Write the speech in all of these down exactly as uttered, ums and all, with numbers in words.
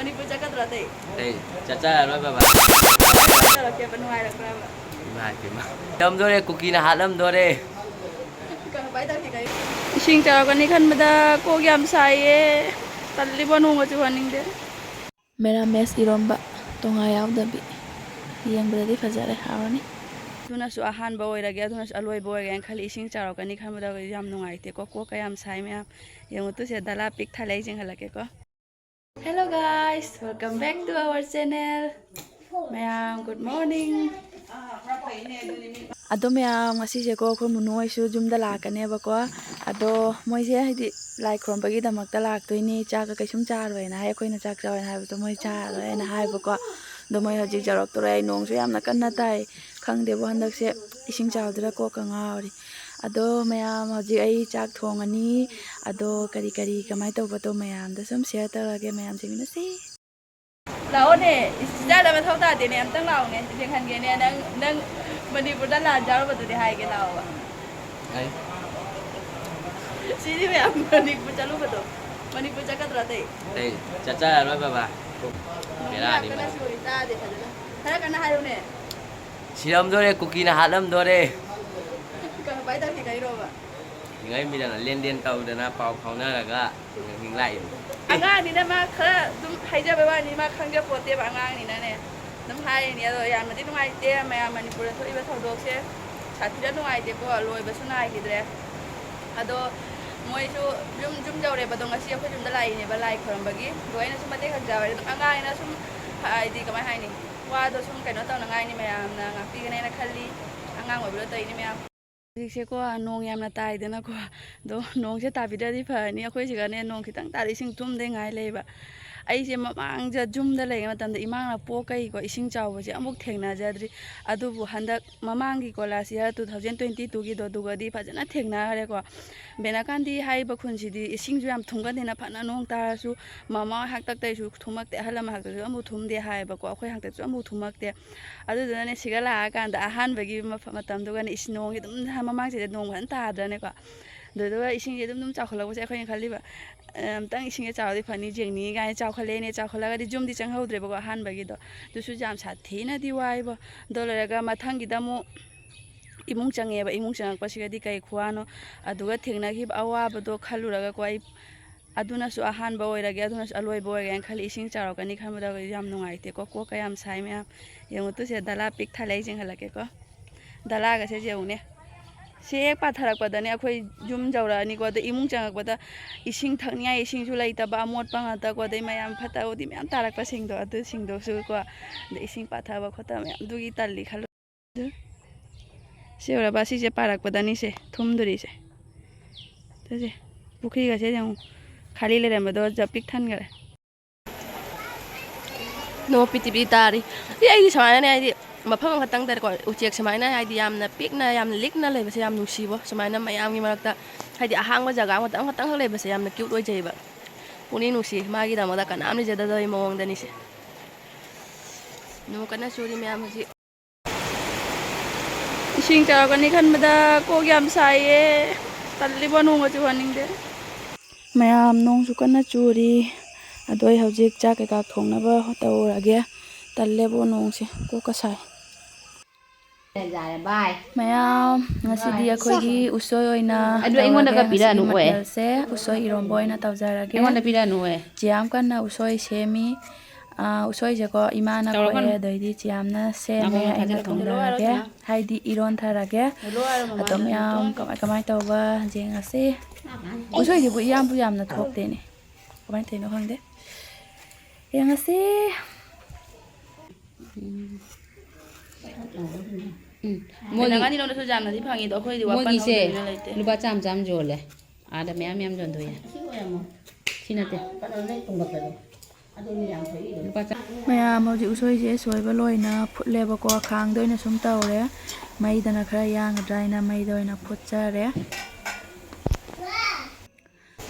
ꯃꯅꯤꯄꯨꯔ ꯆꯠꯀꯗ꯭ꯔꯣ ꯑꯇꯩ? ꯑꯇꯩ ꯆꯠꯆꯔꯔꯣꯏ ꯕꯕꯥ꯫ ꯀꯃꯥꯏꯅ ꯇꯧꯔꯛꯀꯦꯕ? ꯅꯨꯡꯉꯥꯏꯔꯛꯄ꯭ꯔꯕ? ꯏꯃꯥꯏ ꯄꯦꯝꯃ꯫ ꯇꯝꯗꯣꯔꯦ, ꯀꯨꯀꯤꯅ ꯍꯥꯠꯂꯝꯗꯣꯔꯦ꯫ ꯀꯃꯥꯏꯅ ꯇꯧꯔꯛꯀꯦ ꯒꯥꯔꯤ? ꯏꯁꯤꯡ ꯆꯥꯎꯔꯛꯀꯅꯤ ꯈꯟꯕꯗ ꯀꯣꯛ ꯌꯥꯝ ꯁꯥꯏꯌꯦ꯫ ꯇꯜꯂꯤꯕꯣ, ꯅꯣꯡꯒ ꯆꯨꯍꯟꯅꯤꯡꯗꯦ꯫ ꯃꯦꯔꯥꯃꯦꯁ ꯏꯔꯣꯝꯕ, ꯇꯣꯉꯥ ꯌꯥꯎꯗꯕꯤ꯫ ꯌꯦꯡꯕꯗꯗꯤ ꯐꯖꯔꯦ, ꯍꯥꯎꯔꯅꯤ꯫ ꯑꯗꯨꯅꯁꯨ ꯑꯍꯥꯟꯕ ꯑꯣꯏꯔꯒꯦ, ꯑꯗꯨꯅꯁꯨ ꯑꯂꯣꯏꯕ ꯑꯣꯏꯔꯒꯦꯅ ꯈꯜꯂꯤ꯫ ꯏꯁꯤꯡ ꯆꯥꯎꯔꯛꯀꯅꯤ ꯈꯟꯕꯗ ꯌꯥꯝ ꯅꯨꯡꯉꯥꯏꯇꯦꯀꯣ, ꯀꯣꯛꯀ ꯌꯥꯝ ꯁꯥꯏ ꯃꯌꯥꯝ꯫ ꯌꯦꯡꯉꯨ ꯇꯨꯁꯦ, ꯗꯂꯥ ꯄꯤꯛ ꯊꯜꯂꯦ, ꯑꯩ ꯆꯤꯡꯍꯜꯂꯛꯀꯦꯀꯣ꯫ Hello guys, welcome back to our channel. ꯃꯌꯥꯝ, good morning. ꯑꯗꯣ ꯃꯌꯥꯝ, ꯉꯁꯤꯁꯦꯀꯣ, ꯑꯩꯈꯣꯏ ꯃꯨꯅꯨ ꯍꯣꯏꯁꯨ ꯌꯨꯝꯗ ꯂꯥꯛꯀꯅꯦꯕꯀꯣ꯫ ꯑꯗꯣ ꯃꯣꯏꯁꯦ ꯍꯥꯏꯗꯤ ꯂꯥꯏ ꯈꯨꯔꯨꯝꯕꯒꯤꯗꯃꯛꯇ ꯂꯥꯛꯇꯣꯏꯅꯤ, ꯆꯥꯛꯀ ꯀꯩꯁꯨꯝ ꯆꯥꯔꯣꯏꯅ ꯍꯥꯏ꯫ ꯑꯩꯈꯣꯏꯅ ꯆꯥꯛ ꯆꯥꯎ ꯍꯥꯏꯅ ꯍꯥꯏꯕꯗꯣ ꯃꯣꯏ ꯆꯥꯔꯣꯏꯅ ꯍꯥꯏꯕꯀꯣ꯫ ꯑꯗꯣ ꯃꯣꯏ ꯍꯧꯖꯤꯛ ꯌꯧꯔꯛꯇꯣꯔꯦ꯫ ꯅꯣꯡꯁꯨ ꯌꯥꯝꯅ ꯀꯟꯅ ꯇꯥꯏ꯫ ꯈꯪꯗꯦꯕꯣ, ꯍꯟꯗꯛꯁꯦ ꯏꯁꯤꯡ ꯆꯥꯎꯗꯣꯏꯔꯥ ꯀꯣꯛꯀ ꯉꯥꯎꯔꯤ꯫ ꯑꯗꯣ ꯃꯌꯥꯝ, ꯍꯧꯖꯤꯛ ꯑꯩ ꯆꯥꯛ ꯊꯣꯡꯉꯅꯤ꯫ ꯑꯗꯣ ꯀꯔꯤ ꯀꯔꯤ ꯀꯃꯥꯏꯅ ꯇꯧꯕꯗꯣ ꯃꯌꯥꯝꯗ ꯁꯨꯝ share ꯇꯧꯔꯒꯦ꯫ ꯃꯌꯥꯝ ꯌꯦꯡꯃꯤꯟꯅꯁꯤ꯫ ꯂꯥꯛꯑꯣꯅꯦ, ꯏꯁ, ꯏꯆꯥꯗ ꯃꯊꯧ ꯇꯥꯗꯦꯅꯦ, ꯑꯝꯇꯪ ꯂꯥꯛꯑꯣꯅꯦ, ꯌꯦꯡꯍꯟꯒꯦꯅꯦ꯫ ꯅꯪ, ꯅꯪ ꯃꯅꯤꯄꯨꯔꯗ ꯂꯥꯟ ꯌꯥꯎꯔꯨꯕꯗꯨꯗꯤ ꯍꯥꯏꯒꯦ, ꯂꯥꯛꯑꯣꯕ꯫ ꯑꯩ ꯁꯤꯗꯤ ꯃꯌꯥꯝ ꯃꯅꯤꯄꯨꯔ ꯆꯠꯂꯨꯕꯗꯣ, ꯃꯅꯤꯄꯨꯔ ꯆꯠꯀꯗ꯭ꯔꯣ ꯑꯇꯩ? ꯑꯇꯩ ꯆꯠꯆꯔꯔꯣꯏ ꯕꯕꯥ꯫ ꯅꯣꯡ ꯕꯦꯔꯥꯅꯤ ꯌꯥꯝ ꯀꯟꯅ ꯃꯅꯤꯄꯨꯔ꯫ ꯆꯨꯔꯤ, ꯇꯥꯗꯦ ꯐꯖꯅ꯫ ꯈꯔ ꯀꯟꯅ ꯍꯥꯏꯌꯨꯅꯦ꯫ ꯁꯤꯔꯝꯗꯣꯔꯦ, ꯀꯨꯀꯤꯅ ꯍꯥꯠꯂꯝꯗꯣꯔꯦ꯫ ꯀꯃꯥꯏ ꯇꯧꯈꯤꯗꯣꯏꯅꯣꯕ? ꯍꯤꯡꯉꯛꯏꯃꯤꯗꯅ, ꯂꯦꯟꯗꯦꯟ ꯇꯧꯗꯅ ꯄꯥꯎ ꯐꯥꯎꯅꯔꯒ ꯍꯤꯡ ꯂꯥꯛꯏꯅꯤ꯫ ꯑꯉꯥꯡꯅꯤꯅ ꯃꯥ ꯈꯔ ꯑꯗꯨꯝ ꯍꯥꯏꯖꯕꯩ ꯋꯥꯅꯤ, ꯃꯥ ꯈꯪꯖꯄꯣꯠꯇꯦꯕ, ꯑꯉꯥꯡꯅꯤꯅꯅꯦ꯫ ꯑꯗꯨꯝ ꯍꯥꯏꯔꯤꯅꯤ꯫ ꯑꯗꯣ ꯌꯥꯝꯅꯗꯤ ꯅꯨꯡꯉꯥꯏꯇꯦ ꯃꯌꯥꯝ, ꯃꯅꯤꯄꯨꯔꯗ ꯊꯣꯛꯏꯕ ꯊꯧꯗꯣꯛꯁꯦ ꯁꯥꯊꯤꯅ ꯅꯨꯡꯉꯥꯏꯇꯦꯀꯣ, ꯂꯣꯏꯕꯁꯨ ꯅꯥꯏꯈꯤꯗ꯭ꯔꯦ꯫ ꯑꯗꯣ ꯃꯣꯏꯁꯨ ꯌꯨꯝ, ꯌꯨꯝ ꯌꯧꯔꯦꯕ꯫ ꯑꯗꯣ ꯉꯁꯤ ꯑꯩꯈꯣꯏ ꯌꯨꯝꯗ ꯂꯥꯛꯏꯅꯦꯕ ꯂꯥꯏ ꯈꯣꯏꯔꯝꯕꯒꯤ꯫ ꯑꯗꯣ ꯑꯩꯅꯁꯨ ꯃꯇꯦꯛ ꯈꯛ ꯌꯥꯎꯔꯦ꯫ ꯑꯗꯨꯝ ꯑꯉꯥꯡꯅꯤꯅ ꯁꯨꯝ, ꯍꯥꯏꯗꯤ ꯀꯃꯥꯏ ꯍꯥꯏꯅꯤ, ꯋꯥꯗꯣ ꯁꯨꯝ ꯀꯩꯅꯣ ꯇꯧꯅꯉꯥꯏꯅꯤ, ꯃꯌꯥꯝꯅ ꯉꯥꯛꯄꯤꯒꯅꯦꯅ ꯈꯜꯂꯤ꯫ ꯑꯉꯥꯡ ꯑꯣꯏꯕꯗꯣ ꯇꯧꯔꯤꯅꯤ ꯃꯌꯥꯝ꯫ ꯍꯧꯖꯤꯛꯁꯦꯀꯣ, ꯅꯣꯡ ꯌꯥꯝꯅ ꯇꯥꯏꯗꯅꯀꯣ, ꯑꯗꯣ ꯅꯣꯡꯁꯦ ꯇꯥꯕꯤꯗ꯭ꯔꯗꯤ ꯐꯔꯅꯤ꯫ ꯑꯩꯈꯣꯏ ꯁꯤꯒꯅꯦ, ꯅꯣꯡ ꯈꯤꯇꯪ ꯇꯥꯔꯗꯤ ꯏꯁꯤꯡ ꯊꯨꯝꯗꯩ ꯉꯥꯏ ꯂꯩꯕ꯫ ꯑꯩꯁꯦ ꯃꯃꯥꯡꯗ ꯌꯨꯝꯗ ꯂꯩꯔꯤꯉꯩ ꯃꯇꯝꯗ ꯏꯃꯥꯅ ꯄꯣꯛ ꯀꯩꯀꯣ ꯏꯁꯤꯡ ꯆꯥꯎꯕꯁꯦ ꯑꯃꯨꯛ ꯊꯦꯡꯅꯖꯗ꯭ꯔꯤ꯫ ꯑꯗꯨꯕꯨ ꯍꯟꯗꯛ ꯃꯃꯥꯡꯒꯤꯀꯣ, last year two thousand twenty twoꯒꯤꯗꯣ, ꯑꯗꯨꯒꯗꯤ ꯐꯖꯅ ꯊꯦꯡꯅꯈ꯭ꯔꯦꯀꯣ꯫ ꯕꯦꯅꯥꯀꯥꯟꯗꯤ ꯍꯥꯏꯔꯤꯕ ꯈꯨꯟꯁꯤꯗꯤ ꯏꯁꯤꯡꯁꯨ ꯌꯥꯝ ꯊꯨꯝꯒꯟꯗꯦꯅ, ꯐꯅ ꯅꯣꯡ ꯇꯥꯔꯁꯨ ꯃꯃꯥ ꯍꯥꯛꯇꯛꯇꯩꯁꯨ ꯊꯨꯝꯃꯛꯇꯦ, ꯑꯍꯜ ꯂꯃꯟ ꯍꯥꯛꯇꯛꯁꯨ ꯑꯃꯨꯛ ꯊꯨꯝꯗꯦ ꯍꯥꯏꯌꯦꯕꯀꯣ꯫ ꯑꯩꯈꯣꯏ ꯍꯥꯛꯇꯛꯁꯨ ꯑꯃꯨꯛ ꯊꯨꯝꯃꯛꯇꯦ꯫ ꯑꯗꯨꯗꯨꯅꯅꯦ, ꯁꯤꯒ ꯂꯥꯛꯑꯀꯥꯟꯗ ꯑꯍꯥꯟꯕꯒꯤ ꯃꯐ-, ꯃꯇꯝꯗꯨꯒꯅꯦ, ꯏꯁ, ꯅꯣꯡꯁꯦ ꯑꯗꯨꯝ ꯃꯃꯥꯡ ꯆꯍꯤꯗ ꯅꯣꯡ ꯐꯖꯅ ꯇꯥꯗ꯭ꯔꯅꯦꯀꯣ꯫ ꯑꯗꯨꯗꯨꯒ ꯏꯁꯤꯡꯁꯦ ꯑꯗꯨꯝ ꯑꯗꯨꯝ ꯆꯥꯎꯈꯠꯂꯛꯄꯁꯦ ꯑꯩꯈꯣꯏꯅ ꯈꯜꯂꯤꯕ, "ꯑ, ꯑꯝꯇꯪ ꯏꯁꯤꯡꯁꯦ ꯆꯥꯎꯔꯗꯤ ꯐꯅꯤ, ꯌꯦꯡꯅꯤꯡꯉꯤ" ꯀꯥꯏꯅ ꯆꯥꯎꯈꯠꯂꯛꯑꯦꯅꯦ꯫ ꯆꯥꯎꯈꯠꯂꯒꯗꯤ ꯌꯨꯝꯗꯤ ꯆꯪꯍꯧꯗ꯭ꯔꯦꯕꯀꯣ ꯑꯍꯥꯟꯕꯒꯤꯗꯣ꯫ ꯑꯗꯨꯁꯨ ꯌꯥꯝ ꯁꯥꯊꯤꯅꯗꯤ ꯋꯥꯏꯕꯣ꯫ ꯑꯗꯣ ꯂꯣꯏꯔꯒ ꯃꯊꯪꯒꯤꯗ ꯑꯃꯨꯛ ꯏꯃꯨꯡ ꯆꯪꯉꯦꯕ꯫ ꯏꯃꯨꯡ ꯆꯪꯉꯛꯄꯁꯤꯒꯗꯤ ꯀꯩ ꯈꯨꯋꯥꯅꯣ꯫ ꯑꯗꯨꯒ ꯊꯦꯡꯅꯈꯤꯕ ꯑꯋꯥꯕꯗꯣ ꯈꯜꯂꯨꯔꯒꯀꯣ ꯑꯩ ꯑꯗꯨꯅꯁꯨ ꯑꯍꯥꯟꯕ ꯑꯣꯏꯔꯒꯦ, ꯑꯗꯨꯅꯁꯨ ꯑꯂꯣꯏꯕ ꯑꯣꯏꯔꯒꯦ ꯍꯥꯏꯅ ꯈꯜꯂꯤ꯫ ꯏꯁꯤꯡ ꯆꯥꯎꯔꯛꯀꯅꯤ ꯈꯟꯕꯗ ꯌꯥꯝ ꯅꯨꯡꯉꯥꯏꯇꯦꯀꯣ꯫ ꯀꯣꯛꯀ ꯌꯥꯝ ꯁꯥꯏ ꯃꯌꯥꯝ꯫ ꯌꯦꯡꯉꯨ ꯇꯨꯁꯦ, ꯗꯂꯥ ꯄꯤꯛ ꯊꯜꯂꯦ꯫ ꯑꯩ ꯆꯤꯡꯈꯠꯂꯛꯀꯦꯀꯣ꯫ ꯗꯂꯥꯒꯁꯦ ꯌꯦꯡꯉꯨꯅꯦ꯫ ꯁꯤ ꯍꯦꯛ ꯄꯥꯊꯔꯛꯄꯗꯅꯦ ꯑꯩꯈꯣꯏ ꯌꯨꯝ ꯌꯧꯔꯛꯑꯅꯤꯀꯣ꯫ ꯑꯗ ꯏꯃꯨꯡ ꯆꯪꯉꯛꯄꯗ ꯏꯁꯤꯡ ꯊꯛꯅꯤꯡꯉꯥꯏ ꯏꯁꯤꯡꯁꯨ ꯂꯩꯇꯕ, ꯑꯃꯣꯠꯄ ꯉꯥꯛꯇꯀꯣ꯫ ꯑꯗꯩ ꯃꯌꯥꯝ ꯐꯠꯇ ꯍꯥꯎꯗꯤ ꯃꯌꯥꯝ ꯇꯥꯔꯛꯄꯁꯤꯡꯗꯣ, ꯑꯗꯨꯁꯤꯡꯗꯨꯁꯨꯀꯣ꯫ ꯑꯗ ꯏꯁꯤꯡ ꯄꯥꯊꯕ ꯈꯣꯠꯇꯕ ꯃꯌꯥꯝꯗꯨꯒꯤ ꯇꯜꯂꯤ ꯈꯜꯂꯨ꯫ ꯁꯤ ꯎꯔꯕ? ꯁꯤꯁꯦ ꯄꯥꯔꯛꯄꯗꯅꯤꯁꯦ ꯊꯨꯝꯗꯣꯔꯤꯁꯦ꯫ ꯁꯤꯁꯦ ꯄꯨꯈ꯭ꯔꯤꯒꯁꯦ ꯌꯦꯡꯉꯨ, ꯈꯥꯂꯤ ꯂꯩꯔꯝꯕꯗꯣ ꯖ ꯄꯤꯛ ꯊꯟꯈꯔꯦ꯫ ꯅꯣꯡ ꯄꯤꯇꯤ ꯄꯤꯇꯤ ꯇꯥꯔꯤ꯫ ꯁꯤ ꯑꯩꯗꯤ ꯁꯨꯃꯥꯏꯅꯅꯦ, ꯍꯥꯏꯗꯤ ꯃꯐꯝ ꯑꯃꯈꯛꯇꯪꯗꯀꯣ ꯎꯆꯦꯛ ꯁꯨꯃꯥꯏꯅ, ꯍꯥꯏꯗꯤ ꯌꯥꯝꯅ ꯄꯤꯛꯅ, ꯌꯥꯝꯅ ꯂꯤꯛꯅ ꯂꯩꯕꯁꯦ ꯌꯥꯝ ꯅꯨꯡꯁꯤꯕꯣ꯫ ꯁꯨꯃꯥꯏꯅ ꯃꯌꯥꯝꯒꯤ ꯃꯔꯛꯇ, ꯍꯥꯏꯗꯤ ꯑꯍꯥꯡꯕ ꯖꯒꯥ ꯑꯃꯈꯛꯇꯪ, ꯑꯃꯈꯛꯇꯪꯈꯛ ꯂꯩꯕꯁꯦ ꯌꯥꯝꯅ ꯀ꯭ꯌꯨꯠ ꯑꯣꯏꯖꯩꯕ꯫ ꯄꯨꯛꯅꯤꯡ ꯅꯨꯡꯁꯤ, ꯃꯥꯒꯤꯗꯃꯛꯇ ꯀꯅꯥꯝ ꯂꯩꯖꯗꯕꯒꯤ ꯃꯑꯣꯡꯗꯅꯤꯁꯦ꯫ ꯅꯣꯡ ꯀꯟꯅ ꯆꯨꯔꯤ ꯃꯌꯥꯝ ꯍꯧꯖꯤꯛ꯫ ꯏꯁꯤꯡ ꯆꯥꯎꯔꯛꯀꯅꯤ ꯈꯟꯕꯗ ꯀꯣꯛ ꯌꯥꯝ ꯁꯥꯏꯌꯦ꯫ ꯇꯜꯂꯤꯕꯣ, ꯅꯣꯡꯒ ꯆꯨꯍꯟꯅꯤꯡꯗꯦ꯫ ꯃꯌꯥꯝ, ꯅꯣꯡꯁꯨ ꯀꯟꯅ ꯆꯨꯔꯤ꯫ ꯑꯗꯣ ꯑꯩ ꯍꯧꯖꯤꯛ ꯆꯥꯛ ꯀꯩꯀꯥ ꯊꯣꯡꯅꯕ ꯇꯧꯔꯒꯦ꯫ ꯇꯜꯂꯦꯕꯣ, ꯅꯣꯡꯁꯦ ꯀꯣꯛꯀ ꯁꯥꯏ꯫ ꯃꯌꯥꯝ, ꯉꯁꯤꯗꯤ ꯑꯩꯈꯣꯏꯒꯤ ꯎꯁꯣꯏ ꯑꯣꯏꯅ ꯑꯗꯨ ꯑꯩꯉꯣꯟꯗꯒ ꯇꯧꯔꯒꯦ꯫ ꯉꯁꯤꯒꯤ ꯄꯤꯔꯛꯑꯅꯨ ꯑꯣꯏ꯫ ꯃꯊꯦꯜꯁꯦ ꯎꯁꯣꯏ ꯏꯔꯣꯝꯕ ꯑꯣꯏꯅ ꯇꯧꯖꯔꯒꯦ꯫ ꯑꯩꯉꯣꯟꯗ ꯄꯤꯔꯛꯑꯅꯨ ꯑꯣꯏ꯫ ꯆꯦꯌꯥꯝ ꯀꯟꯅ ꯎꯁꯣꯏ ꯁꯦꯝꯃꯤ꯫ ꯑꯥ, ꯎꯁꯣꯏꯁꯦꯀꯣ ꯏꯃꯥꯅ ꯇꯧꯔꯛꯀꯅꯨ꯫ ꯈꯣꯛꯑꯦ, ꯑꯗꯩꯗꯤ ꯆꯦꯌꯥꯝꯅ ꯁꯦꯝꯃꯦ, ꯅꯥꯀꯣꯡꯗ ꯑꯩꯅ ꯊꯥꯖꯤꯜꯂꯛꯀꯅꯨ꯫ ꯊꯣꯡꯗꯔꯒꯦ꯫ ꯍꯥꯏꯗꯤ ꯏꯔꯣꯟꯊꯔꯒꯦ꯫ ꯍꯨꯜꯂꯣ ꯍꯥꯏꯔꯣ ꯑꯗꯣ ꯃꯃꯥꯗ꯫ ꯃꯌꯥꯝ ꯀꯃꯥꯏ ꯀꯃꯥꯏ ꯇꯧꯕ ꯌꯦꯡꯉꯁꯤ꯫ ꯎꯁꯣꯏꯁꯤꯕꯨ ꯏꯌꯥꯝꯕꯨ ꯌꯥꯝꯅ ꯊꯣꯛꯇꯦꯅꯦ, ꯀꯃꯥꯏꯅ ꯇꯧꯔꯤꯅꯣ ꯈꯪꯗꯦ꯫ ꯌꯦꯡꯉꯁꯤ꯫ ꯎꯝ꯫ ꯎꯝ꯫ ꯃꯣꯏꯒꯤ ꯅꯪ ꯑꯅꯤꯔꯣꯝꯗꯁꯨ ꯌꯥꯝꯅꯗꯤ ꯐꯪꯉꯤꯗꯣ, ꯑꯩꯈꯣꯏꯗꯤ ꯋꯥꯄꯟ ꯃꯣꯏꯒꯤꯁꯦ ꯍꯧꯗꯕꯅꯤꯅ ꯂꯩꯇꯦ꯫ ꯂꯨꯄꯥ ꯆꯥꯝꯃ ꯆꯥꯝꯃ ꯌꯣꯜꯂꯦ꯫ ꯑꯥꯗ ꯃꯌꯥꯝ ꯃꯌꯥꯝ ꯌꯣꯟꯗꯣꯏꯅꯦ꯫ ꯁꯤ ꯅꯠꯇꯦ꯫ ꯂꯨꯄꯥ ꯆꯥꯝꯃ꯫ ꯃꯌꯥꯝ, ꯍꯧꯖꯤꯛ ꯎꯁꯣꯏꯁꯦ ꯁꯣꯏꯕ ꯂꯣꯏꯅ ꯐꯨꯠꯂꯦꯕꯀꯣ꯫ ꯈꯥꯡꯗ ꯑꯣꯏꯅ ꯁꯨꯝ ꯇꯧꯔꯦ꯫ ꯃꯩꯗꯅ ꯈꯔ ꯌꯥꯡꯒꯗ꯭ꯔꯥ ꯍꯥꯏꯅ ꯃꯩꯗ ꯑꯣꯏꯅ ꯐꯨꯠꯆꯔꯦ꯫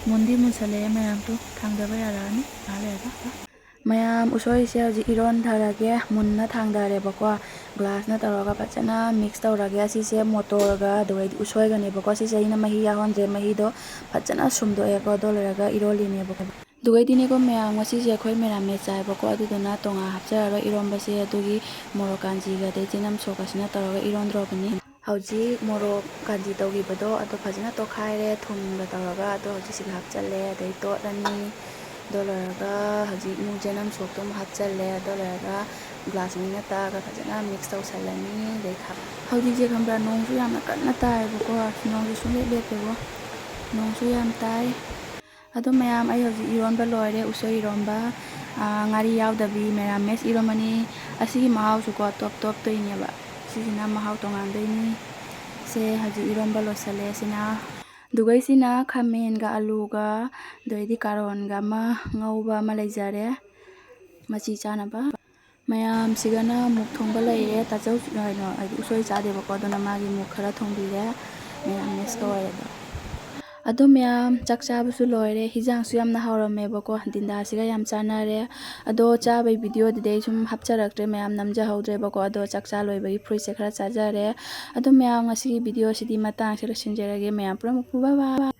ꯃꯨꯟꯗꯤ ꯃꯨꯟꯁꯜꯂꯛꯑꯦ ꯃꯌꯥꯝꯗꯣ, ꯊꯥꯡꯗꯕ ꯌꯥꯔꯛꯑꯅꯤ ꯉꯥꯏꯍꯥꯛ ꯂꯩꯔꯒ꯫ ꯃꯌꯥꯝ, ꯎꯁꯣꯏꯁꯦ ꯍꯧꯖꯤꯛ ꯏꯔꯣꯟꯊꯔꯒꯦ꯫ ꯃꯨꯟꯅ ꯊꯥꯡꯊꯔꯦꯕꯀꯣ꯫ ꯒ꯭ꯂꯥꯁꯅ ꯇꯧꯔꯒ ꯐꯖꯅ ꯃꯤꯛꯁ ꯇꯧꯔꯒꯦ꯫ ꯑꯁꯤꯁꯦ ꯃꯣꯇꯣꯔꯒ ꯑꯗꯨꯒꯩꯗꯤ ꯎꯁꯣꯏꯒꯅꯦꯕꯀꯣ꯫ ꯁꯤꯁꯦ ꯑꯩꯅ ꯃꯍꯤ ꯌꯥꯎꯍꯟꯗ꯭ꯔꯦ꯫ ꯃꯍꯤꯗꯣ ꯐꯖꯅ ꯁꯨꯝꯗꯣꯛꯑꯦꯀꯣ꯫ ꯑꯗꯨ ꯂꯣꯏꯔꯒ ꯏꯔꯣꯜꯂꯤꯅꯦꯕꯀꯣ꯫ ꯑꯗꯨꯒꯩꯗꯤꯅꯦꯀꯣ ꯃꯌꯥꯝ, ꯉꯁꯤꯁꯦ ꯑꯩꯈꯣꯏ ꯃꯦꯔꯥꯃꯦꯁ ꯆꯥꯏꯕꯀꯣ꯫ ꯑꯗꯨꯗꯨꯅ ꯇꯣꯉꯥꯟ ꯍꯥꯞꯆꯔꯔꯣꯏ ꯏꯔꯣꯝꯕꯁꯦ꯫ ꯑꯗꯨꯒꯤ ꯃꯣꯔꯣꯛ ꯀꯥꯟꯖꯤꯒ ꯑꯗꯩ ꯆꯦꯅꯝ ꯁꯣꯛꯀꯁꯤꯅ ꯇꯧꯔꯒ ꯏꯔꯣꯟꯗ꯭ꯔꯣꯕꯅꯤ꯫ ꯍꯧꯖꯤꯛ ꯃꯣꯔꯣꯛ ꯀꯥꯟꯖꯤ ꯇꯧꯈꯤꯕꯗꯣ ꯑꯗꯣ ꯐꯖꯅ ꯇꯣꯠꯈꯥꯏꯔꯦ ꯊꯨꯝꯒ ꯇꯧꯔꯒ꯫ ꯑꯗꯣ ꯍꯧꯖꯤꯛ ꯁꯤꯒ ꯍꯥꯞꯆꯜꯂꯦ꯫ ꯑꯗꯩ ꯇꯣꯠꯂꯅꯤ꯫ ꯑꯗꯣ ꯂꯣꯏꯔꯒ ꯍꯧꯖꯤꯛ ꯃꯨꯛ ꯆꯦꯅꯝ ꯁꯣꯛꯇꯣ ꯑꯃꯨꯛ ꯍꯥꯞꯆꯜꯂꯦ꯫ ꯑꯗꯣ ꯂꯣꯏꯔꯒ ꯒ꯭ꯂꯥꯁ ꯑꯅꯤꯅ ꯇꯛꯑꯒ ꯐꯖꯅ ꯃꯤꯛꯁ ꯇꯧꯁꯜꯂꯅꯤ꯫ ꯑꯗꯩ ꯈꯥ-, ꯍꯧꯖꯤꯛꯁꯦ ꯈꯪꯕ꯭ꯔꯥ, ꯅꯣꯡꯁꯨ ꯌꯥꯝꯅ ꯀꯟꯅ ꯇꯥꯏꯌꯦꯕꯀꯣ꯫ ꯅꯣꯡꯁꯦ ꯁꯨꯡꯂꯦꯞ ꯂꯦꯞꯇꯦꯕꯣ꯫ ꯅꯣꯡꯁꯨ ꯌꯥꯝ ꯇꯥꯏ꯫ ꯑꯗꯣ ꯃꯌꯥꯝ, ꯑꯩ ꯍꯧꯖꯤꯛ ꯏꯔꯣꯟꯕ ꯂꯣꯏꯔꯦ, ꯎꯁꯣꯏ ꯏꯔꯣꯟꯕ꯫ ꯑꯥ, ꯉꯥꯔꯤ ꯌꯥꯎꯗꯕꯤ ꯃꯦꯔꯥꯃꯦꯁ ꯏꯔꯣꯟꯕꯅꯤ꯫ ꯑꯁꯤꯒꯤ ꯃꯍꯥꯎꯁꯨꯀꯣ ꯇꯣꯞ ꯇꯣꯞ ꯇꯣꯏꯅꯦꯕ꯫ ꯁꯤꯁꯤꯅ ꯃꯍꯥꯎ ꯇꯣꯉꯥꯟꯗꯣꯏꯅꯤ꯫ ꯁꯦ, ꯍꯧꯖꯤꯛ ꯏꯔꯣꯟꯕ ꯂꯣꯏꯁꯜꯂꯦ ꯁꯤꯅ꯫ ꯑꯗꯨꯒꯩꯁꯤꯅ ꯈꯥꯃꯦꯟꯒ ꯑꯂꯨꯒ ꯑꯗꯩꯗꯤ ꯀꯥꯔꯣꯟꯒ ꯑꯃ ꯉꯧꯕ ꯑꯃ ꯂꯩꯖꯔꯦ꯫ ꯃꯆꯤ ꯆꯥꯅꯕ꯫ ꯃꯌꯥꯝꯁꯤꯒꯅ ꯃꯨꯛ ꯊꯣꯡꯕ ꯂꯩꯔꯦ꯫ ꯇꯥꯆꯧ, ꯀꯩꯅꯣ, ꯍꯥꯏꯗꯤ ꯎꯁꯣꯏ ꯆꯥꯗꯦꯕꯀꯣ, ꯑꯗꯨꯅ ꯃꯥꯒꯤ ꯃꯨꯛ ꯈꯔ ꯊꯣꯡꯕꯤꯔꯦ꯫ ꯃꯦꯔꯥꯃꯦꯁꯀ ꯑꯣꯏꯔꯦ ꯑꯗꯣ꯫ ꯑꯗꯣ ꯃꯌꯥꯝ, ꯆꯥꯛ ꯆꯥꯕꯁꯨ ꯂꯣꯏꯔꯦ꯫ ꯍꯤꯟꯖꯥꯡꯁꯨ ꯌꯥꯝꯅ ꯍꯥꯎꯔꯝꯃꯦꯕꯀꯣ꯫ ꯗꯤꯟꯗꯥꯁꯤꯒ ꯌꯥꯝ ꯆꯥꯟꯅꯔꯦ꯫ ꯑꯗꯣ ꯆꯥꯕꯩ ꯚꯤꯗꯤꯑꯣꯗꯨꯗꯤ ꯑꯩ ꯁꯨꯝ ꯍꯥꯞꯆꯔꯛꯇ꯭ꯔꯦ, ꯃꯌꯥꯝ ꯅꯝꯖꯍꯧꯗ꯭ꯔꯦꯕꯀꯣ꯫ ꯑꯗꯣ ꯆꯥꯛ ꯆꯥ ꯂꯣꯏꯕꯒꯤ ꯐ꯭ꯔꯨꯏꯠꯁꯦ ꯈꯔ ꯆꯥꯖꯔꯦ꯫ ꯑꯗꯣ ꯃꯌꯥꯝ, ꯉꯁꯤꯒꯤ ꯚꯤꯗꯤꯑꯣꯁꯤꯗꯤ ꯃꯇꯥꯡꯁꯤꯗ ꯂꯣꯏꯁꯤꯟꯖꯔꯒꯦ꯫ ꯃꯌꯥꯝ ꯄꯨꯝꯅꯃꯛꯄꯨ bye bye꯫